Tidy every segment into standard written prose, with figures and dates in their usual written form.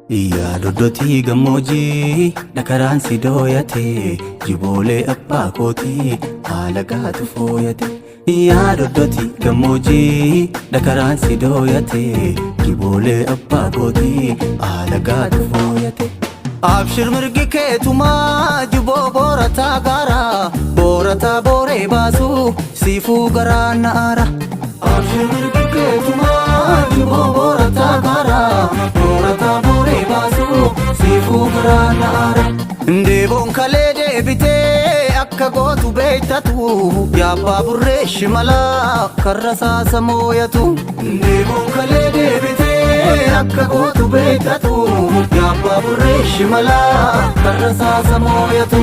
Yaa doddotii gammoojjii dhakaraan si dooyate jiboolee abbaa kootii haala gaatu fooyate. Yaa doddotii gammoojjii dhakaraan si dooyate jiboolee abbaa kootii haala gaatu fooyate. Abshir mirgi keetumaa jiboo boorataa gaara boorataa booree baasuu siifuu garaa na'aara. Abshir mirgi keetumaa jiboo boorataa gaara boorataa booree baasuu siifuu garaa na'aara. Deeboon kalee deebitee akka gootu beektatu yaabbaa burree shimalaa karra saasa mooyatu. Deeboon kalee deebitee akka gootu beektatu yaabbaa burree shimalaa karra saasa mooyatu.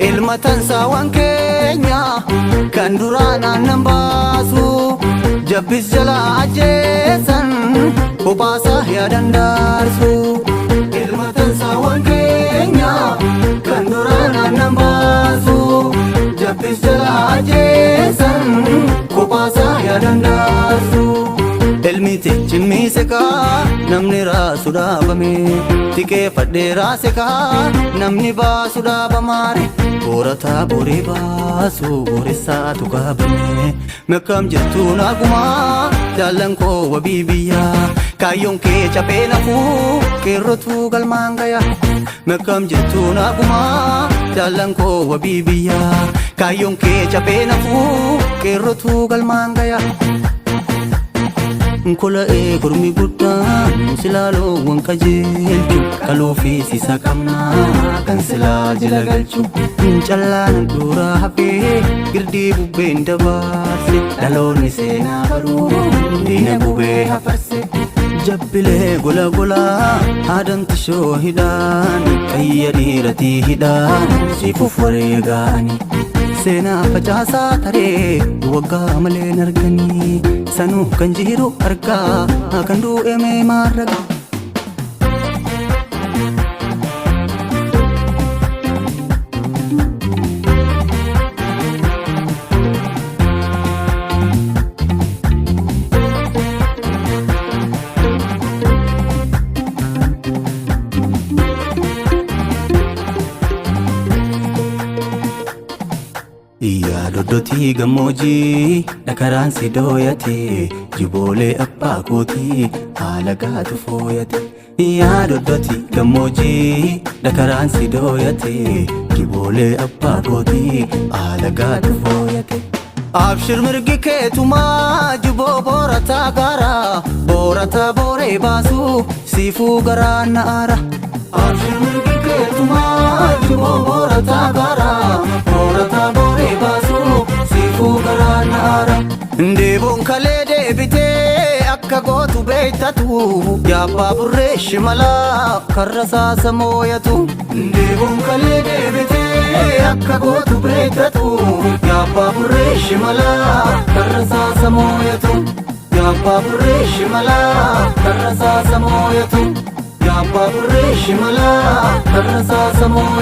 Ilma tansaawwan keenya kan duraan aannan baasu jabbis jala ajjeesan kophaasaa yaadan daarsu. Ilma tansaawwan keenya kan duraan aannan baasu jabbis jala ajjeesan kophaasaa yaadan daarsu. Ilmi cimmise kaa namni raasu dhaabame xiqqeeffadhee raase kaa namni baasu dhaabamaare boorataa booree baasu booressaatu kaabame mekkam jettuu naagumaa jaallan koo wabii biyyaa kaayyoon kee caphee nafuu qeerrotuu galmaan gaya mekkam jettuu naagumaa jaallan koo wabii biyyaa kaayyoon kee caphee nafuu qeerrotuu galmaan gaya. Kola'ee kormi guddaan silaaloo qajeelchu qaluu fi sisa qabnaa kan silaa jila galchu callaan duraa hafee girdii bubbeen dabarse dhaloonni seenaa baruu diina gubee hafarse. Jabbilee gola golaa haadamti shoo hidhaan qayya dhiiratii hidhaan sifuuf wareegaani. Seenaa facaasaa taree waggaa malee arganii sanuu kan jiru argaa kan du'e mee maarraga. Yaa doddotii gammoojjii dhakaraan si dooyate jiboolee abbaa kootii haala gaatu fooyate. Yaa doddotii gammoojjii dhakaraan si dooyate jiboolee abbaa kootii haala gaatu fooyate. Abshir mirgi keetumaa jiboo boorataa gaara boorataa booree baasuu siifuu garaa na'aara. Abshir mirgi keetumaa jiboo boorataa gaara boorataa booree baasuu siifuu garaa na'aara. Deeboon kalee deebitee akka gootu beektatu yaabbaa burree shimalaa karra saasa mooyatu. Deeboon kalee deebitee akka gootu beektatu yaabbaa burree shimalaa karra saasa mooyatu. Yaabbaa burree shimalaa karra saasa mooyatu. Yaabbaa burree shimalaa karra saasa mooyatu.